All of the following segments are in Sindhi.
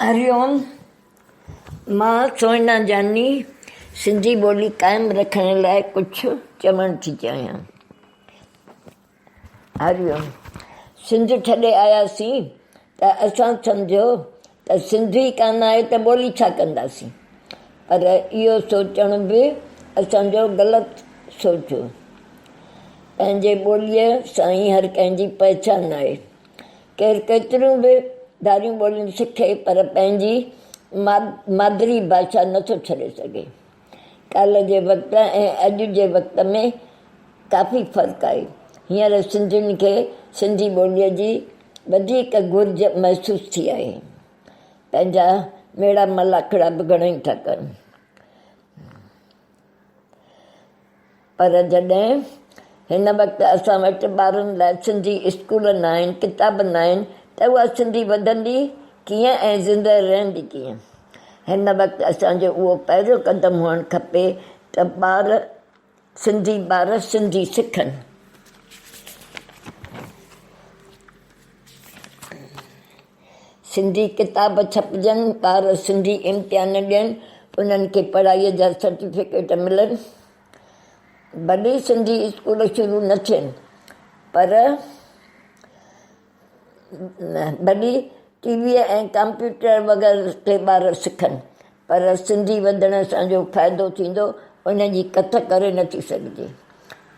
هري اوم، مان سوهنا جاني سنڌي ٻولي قائم رکڻ لاء ڪجهه چوڻ ٿي چاهيان. هري اوم، سنڌ ڇڏي آياسين ته اسان سمجهيو ته سنڌ ئي ڪانه آهي ته ٻولي ڇا ڪنداسين پر اهو سوچڻ به اسان جو غلط سوچ هو. پنهنجي ٻوليء سان ئي هر ڪنهن جي پهچان آهي. ڪير ڪيتريون به ڌاريون ٻوليون سکي پر پنهنجي مادري ڀاشا نٿو ڇڏي سگهي. ڪالهه جي وقت ۽ اڄ جي وقت ۾ ڪافي فرق آهي. هينئر سنڌين کي سنڌي ٻوليء جي وڌيڪ گهرج محسوس ٿي آهي. پنهنجا ميڙا ملاکڙا به گهڻئي ٿا ڪن. پر جڏهن هن وقت اسان وٽ ٻارن لاء سنڌي اسڪول نه آهن، ڪتاب نه آهن ته اها سنڌي وڌندي ڪيئن ۽ زنده رهندي ڪيئن؟ هن وقت اسان جو اهو پهريون قدم هئڻ کپي ته ٻار سنڌي ٻار سنڌي سکن. سنڌي ڪتاب ڇپجن، ٻار سنڌي امتحان ڏين، انهن کي پڙهائيء جا سرٽيفڪيٽ ملن. ڀلي سنڌي اسڪول شروع نه ٿين پر ڀلي ٽي ويء ۽ ڪمپيوٽر وغيره تي ٻار سکن پر سنڌي وڌڻ سان جو فائدو ٿيندو ان جي ڪٿ ڪري نه ٿي سگهجي.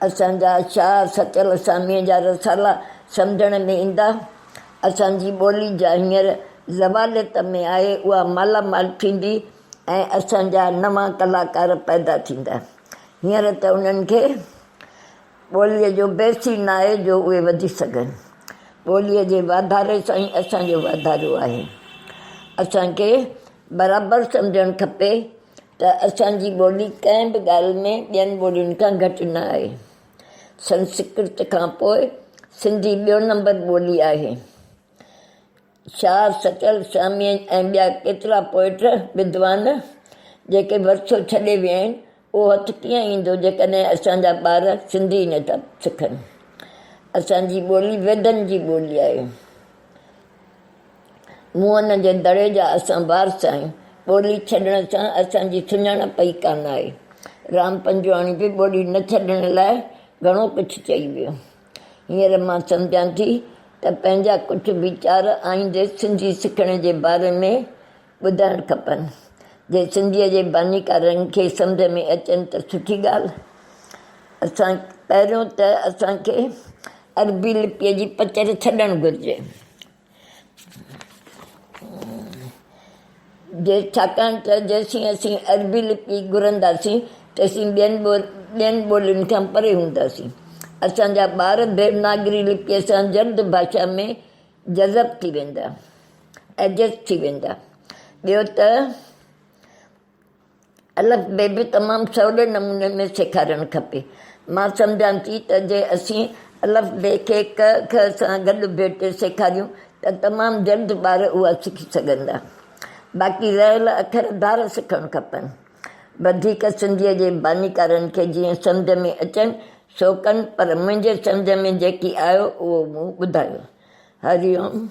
اسان جا شاهه سچل ساميء جا رسالا سمجهڻ ۾ ايندا. اسان جي ٻولي جا هينئر زواليت ۾ آهي اها مالا مال ٿيندي ۽ اسان جا نوان ڪلاڪار پيدا ٿيندا. هينئر ته انهن کي ٻوليء جو بيس ئي ناهي جو اهي وڌي سگهن. ٻوليء جي واڌاري سان ئي اسان جو واڌارو آهي. اسان کي برابر سمجهڻ کپي ته اسان جي ٻولي ڪنهن به ڳالهه ۾ ٻين ٻولين کان گهٽ نه آهي. سنسڪرت کان پوء سنڌي ٻيو نمبر ٻولي آهي. شاهه، سچل، ساميء ۽ ٻيا ڪيترا پوئٽ، ودوان، جيڪي ورثو ڇڏي ويا آهن، اهو هٿ ڪيئن ايندو جيڪڏهن اسان جا ٻار سنڌي ئي نه ٿا سکن. اسان جي ٻولي ويدن جي ٻولي آهي. موهن جي دڙي جا اسان وارث آهيون. ٻولي ڇڏڻ سان اسان جي سڃاڻپ ئي ڪانه آهي. رام پنجواڻي به ٻولي نه ڇڏڻ لاء گهڻو ڪجهه چئي ويو. هينئر مان سمجهان ٿي ته پنهنجا ڪجهه ويچار آئيندي سنڌي سکڻ جي باري ۾ ٻڌائڻ کپن. جي سنڌيء جي بانيڪارن کي سمجهه ۾ اچن ته سٺي ڳالهه. اسان پهريون ته اسان کي عربي لپيء جي پچر ڇڏڻ گهرجي. جي ڇاڪاڻ ته جيسين اسين عربي لپي گهرنداسين تيسين ٻين ٻين ٻولين کان پري هونداسين. اسان جا ٻار ديوناگري لپيء سان جلد ڀاشا ۾ جذب ٿي ويندا، Adjust ٿي ويندا. ٻيو ته الف بي به تمام سولي نموني ۾ سيکارڻ کپي. مان سمجهان ٿي ته جي اسين الف بي کي ڪ خ سان گڏ ڀيٽي سيکاريون ته تمام جلد ٻار اها سکي سگهندا. باقي رهيل اکر ڌار سکڻ کپن. وڌيڪ سنڌيء جي بانيڪارن کي جيئن سمجهه ۾ اچن سو ڪن پر منهنجي سمجهه ۾ جيڪي آيو اهو مون ٻڌايو. هري اوم.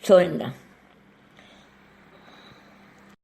سوئنا.